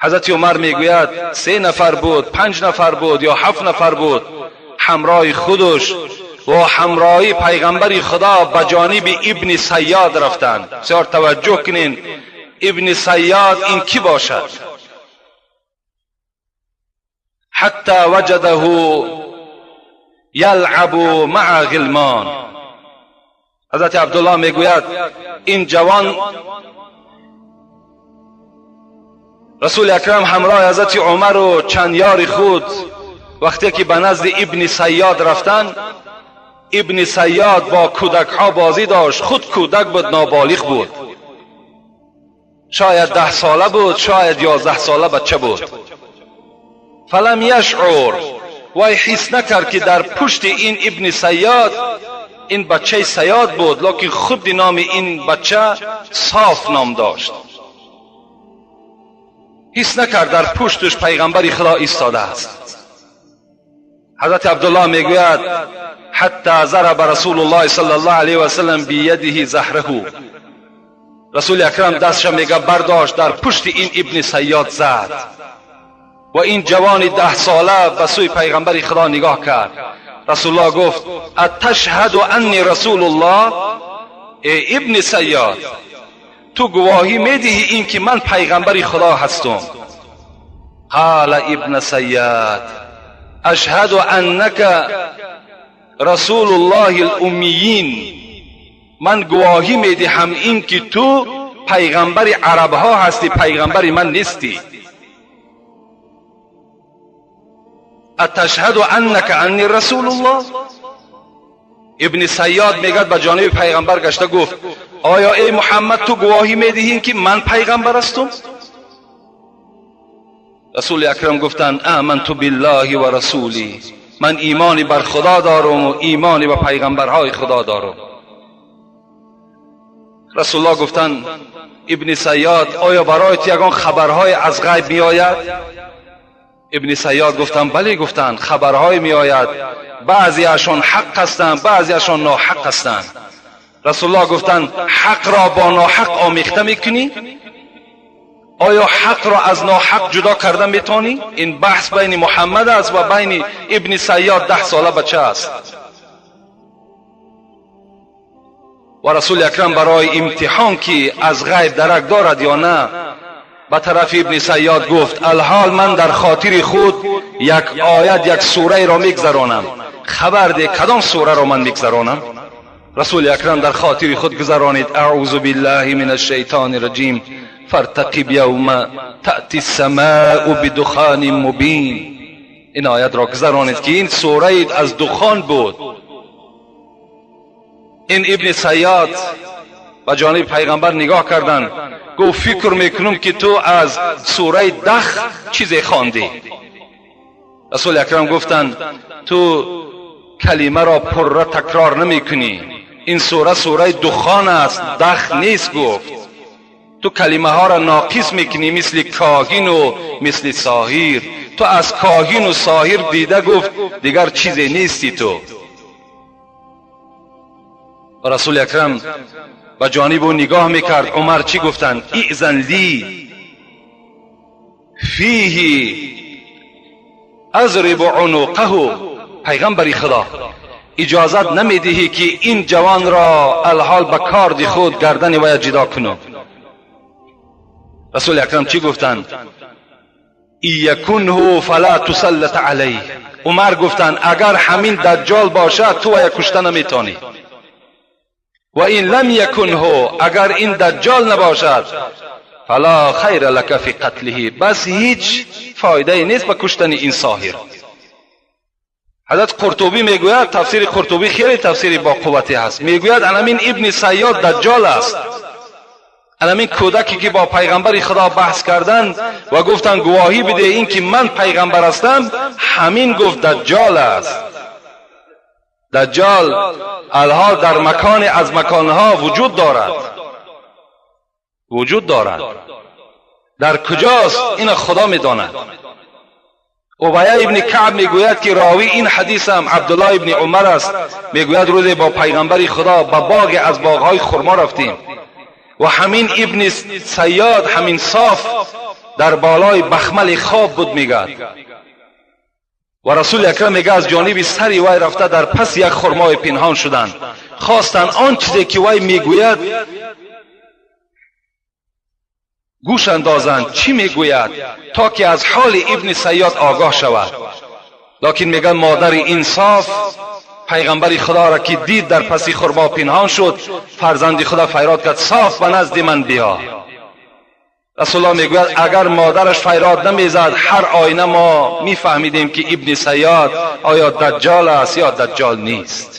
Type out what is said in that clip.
ҳазрати Умар мегӯяд, се нафар буд, панҷ нафар буд ё ҳафт нафар буд, ҳамроҳи худаш ва ҳамроҳи пайғамбари Худо ба ҷониби Ибни Сайёд рафтанд. Бисёр таваҷҷӯҳ кунед, Ибни Сайёд ин кӣ бошад? Ҳатто ваҷадаҳу ялъабу маъа ғилмон. Ҳазрати Абдуллоҳ мегӯяд, ин ҷавон Расули Акрам ҳамроҳи ҳазрати Умару чанд ёри худ вақте ки ба назди Ибни Сайёд рафтанд, Ибни Сайёд бо кӯдакҳо бозӣ дошт. Худ кӯдак буд, ноболиғ буд, шояд 10 сола буд, шояд 11 сола бача буд. Фалам яшъур, вай ҳис накард, ки дар пушти ин Ибни Сайёд, ин бачаи Сайёд буд, лекин худи номи ин бача Соф ном дошт. Ҳис накард, дар пушташ пайғамбари Худо истодааст. Ҳазрати Абдуллоҳ мегӯяд, ҳатто зараба Расулуллоҳи саллаллоҳу алайҳи васаллам биядиҳи заҳраҳу. Расули Акрам дастша мега бардошт, дар пушти ин Ибни Сайёд зад ва ин ҷавони 10 сола ба сӯи пайғамбари Худо нигоҳ кард. Расулуллоҳ гуфт: аташҳаду анни расулуллоҳ? Э Ибни Сайёд, ту гувоҳӣ медиҳӣ ин ки ман пайғамбари Худо ҳастум? Қала Ибна Сайяд: ашҳаду аннака расулуллоҳи луммиин. Ман гувоҳӣ медиҳам ин ки ту пайғамбари арабҳо ҳастӣ, пайғамбари ман нестӣ. Аташҳаду аннака анни расулуллоҳ? Ибни Сайёд мегӯяд, ба ҷониби пайғамбар гашта гуфт: оё эй Муҳаммад, ту гувоҳӣ медиҳӣ ки ман пайғамбар ҳастум? Расули Акрам гуфтанд: аманту биллаҳи ва расулӣ. Ман имони бар Худо дорум ва имони ба пайғамбарҳои Худо дорум. Расулуллоҳ гуфтанд: Ибни Сайёд, оё барои ту ягон хабарҳое аз ғайб меояд? Ибни Сайёд гуфтанд: бале. Гуфтанд: хабарҳое меояд, баъзеашон ҳақ ҳастанд, баъзеашон ноҳақ ҳастанд. Расулуллоҳ гуфтанд: ҳақро бо ноҳақ омехта мекунӣ? Оё ҳақро аз ноҳақ ҷудо карда метавонӣ? Ин баҳс байни Муҳаммад аст ва байни Ибни Сайёд, 10 сола бача аст. Ва Расули Акрам барои имтиҳон, ки аз ғайб дарак дорад ё на, ба тарафи Ибни Сайёд гуфт: алҳол ман дар хотири худ як оят, як сураеро мегзаронам, хабар де, кадом сураро ман мегзаронам? Расули Акрам дар хотири худ гузаронид: аъузу биллаҳи мин ашшайтони раҷим, фартақиб явма таъти ссамаъу бидухонин мубин. Ин оятро гузаронид, ки ин сураи аз духон буд. Ин Ибни Сайёд ба ҷониби пайғамбар нигоҳ карданд, гуфт: фикр мекунам, ки ту аз сураи Дах чизе хондӣ. Расули Акрам гуфтанд: ту калимаро пурра такрор намекунӣ, ин сура сураи Духон аст, Дах нест. Гуфт: ту калимаҳоро ноқис мекунӣ, мисли коҳину мисли соҳир. Ту аз коҳину соҳир дида, гуфт, дигар чизе нести ту. Расули Акрам ба ҷониби ӯ нигоҳ мекард. Умар чӣ гуфтанд? Изан ли фиҳи азрибу унуқаҳу. Пайғамбари Худо, иҷозат намедиҳӣ, ки ин ҷавонро алҳол ба корди худ гардани вая ҷудо кунам? Расули Акрам чӣ гуфтанд? Иякунҳу фала тусаллата алайҳ. Умар гуфтанд: агар ҳамин Даҷҷол бошад, ту вая кушта наметонӣ. Ва ин лам якунҳу, агар ин Даҷҷол набошад, фала хайра лака фи қатлиҳи, бас ҳеҷ фоидае нест ба куштани ин соҳир. Ҳазрат Қуртубӣ мегӯяд, тафсири Қуртубӣ хеле тафсири боқуввате ҳаст, мегӯяд, анамин Ибни Сайёд Даҷҷол аст. Анамин кӯдаке ки бо пайғамбари Худо баҳс карданд ва гуфтанд: гувоҳӣ биде ин ки ман пайғамбар ҳастам, ҳамин, гуфт, Даҷҷол аст. Даҷҷол алҳол дар маконе аз маконҳо вуҷуд дорад, вуҷуд дорад. Дар куҷост, ина Худо медонад. Убая ибни Каъб мегӯяд, ки ровӣ ин ҳадисам Абдуллоҳ ибни Умар аст, мегӯяд, рӯзе бо пайғамбари Худо ба боғе аз боғҳои хурмо рафтем. Ва ҳамин Ибни Сайёд, ҳамин Соф дар болои бахмали хоб буд, мегӯяд. Ва Расули Акрам, мега, аз ҷониби сари вай рафта, дар паси як хурмое пинҳон шуданд. Хостанд он чизе ки вай мегӯяд гӯш андозанд, чӣ мегӯяд, то ки аз ҳоли Ибни Сайёд огоҳ шавад. Локин, мегӯяд, модари Инсоф пайғамбари Худоро ки дид, дар паси хурмо пинҳон шуд, фарзанди худа файрод кард: «Соф, ба назди ман биё!» Расулуллоҳ мегӯяд, агар модараш файрод намезад, ҳар оина мо мефаҳмидем, ки Ибни Сайёд оё даҷҷол аст ё даҷҷол нест.